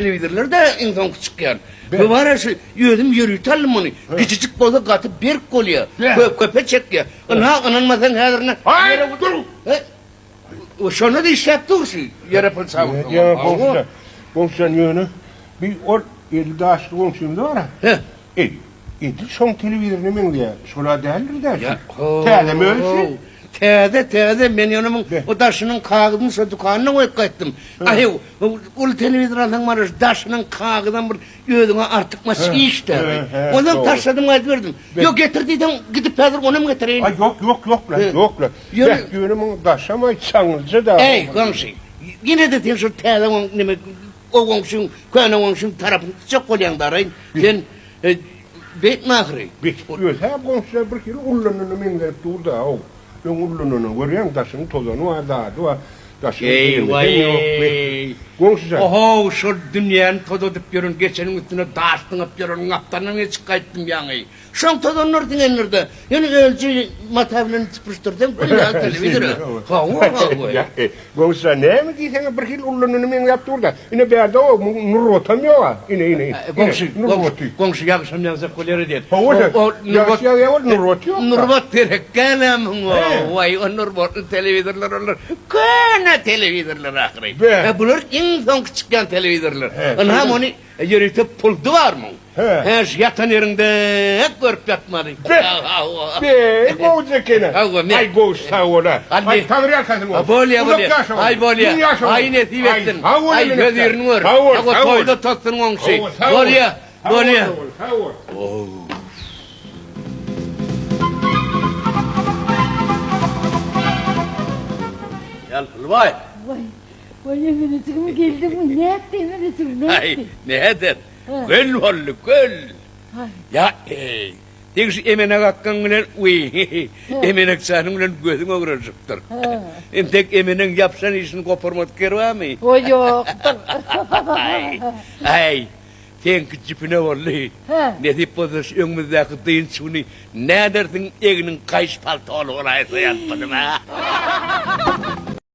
Telewizorlar-da iň soňky çykýan. Bu bar-a şu özüm ýörite aldym muny. Kiçijik bolsa gaty berk bolýar. Köpe çekýär. Ynha ynanmasaň häzir ine. Aý dur. Şonda-da işläp dur şu ýere pylçap ursaň. Ýa goňşujan. Goňşujan ýöne bir ol eli daşly goňşymyz bar-a. He. Eý, edil şoň telewizoryna meňzeýär. Şol-a däldir-dä şu. Täzemi özi şu? Täze, täze. Men ýöne muň o daşynyň kagyzyny şo dükanda goýup gaýtdym. Aý, uly telewizor alsaň bar, şu daşynyň kagyzam bir özüňe artykmaç iş-dä. Ondan taşladym gaýdyberdim. Ýok, getir diýseň, gidip häzir onam getireýin. Aý, ýok, ýok, ýok-la, ýok-la. Beh, ýöne muň daşam-aý çaňňylja-da. Eý, goňşy, ýene-de sen şol täze neme O goňşyň, köne goňşyň tarapyny tutjak bolýaň daraýyn. Sen beýtme ahyry. Öz-hä goňşular bir hili ullanyna meňzerip dur-da-ow. Öň ullanyny görýäň, daşynyň tozany bar, zady bar. Daşynyň Eý, waý! Goňşy jan. Ohow, şol dünýäni tozadyp ýören, geçeniň üstüne daş zyňyp ýören gapdalyndan geçip gaýtdym ýaňy. Şoň tozanlary siňendir-de. Ýöne ölçi mata bilen süpürişdirseň gül ýaly telewizor. Hawa, hawa. Goňşy näme diýseňem bir hili ullanyny meňzäp dur-da. Ine bärde o muň nurbatam ýog-a. Ine, ine, ine. Goňşy, goňşy, goňşy ýagyşam ýagjak bolýar diýen. Hawa, ýagyş ýagýar ol nurbat ýok. Nurbat gerekgälä muň. Waý, o nurbatly telewizorlar olar köne telewizorlar ahyry. Bular iň soňky çykýan telewizorlar. Ynha muny Ýörite puldy bar muň. Hä. Şu ýatan ýeriňde görüp ýatmaly. Be. Be, gowja ekeni. Hawa, men. Aý gowy sag bol-a. Aý Taňryýalkasyn bolsun. Bolýa, bolýa. Aý bolýa. Aý nesip etsin. Aý hözirini gör. Sag bol, sag bol. Toýda tozsun goňşy. Bolýa, bolýa. Sag bol. Ýalpylbaý. Waý, Waý Emenejigim geldiňmi? Nätdi Emenejigim, nätdi? Aý, näder? Göl boldy, göl. Ýa, eý, seň şu Emenek akgaň bilen, wiý, Emenek janyň bilen gözüň öwrenişipdir. Entek Emenegiň ýapyşan işini goparmadyk ýeri barmy? Waý, ýokdur. Aý, aý, seňki jüpüne boldy. Nesip bolsa şu öňümizdäki dynç güni nädersiň egniň gaýyş paltoly bolaýsa ýatmadym-a.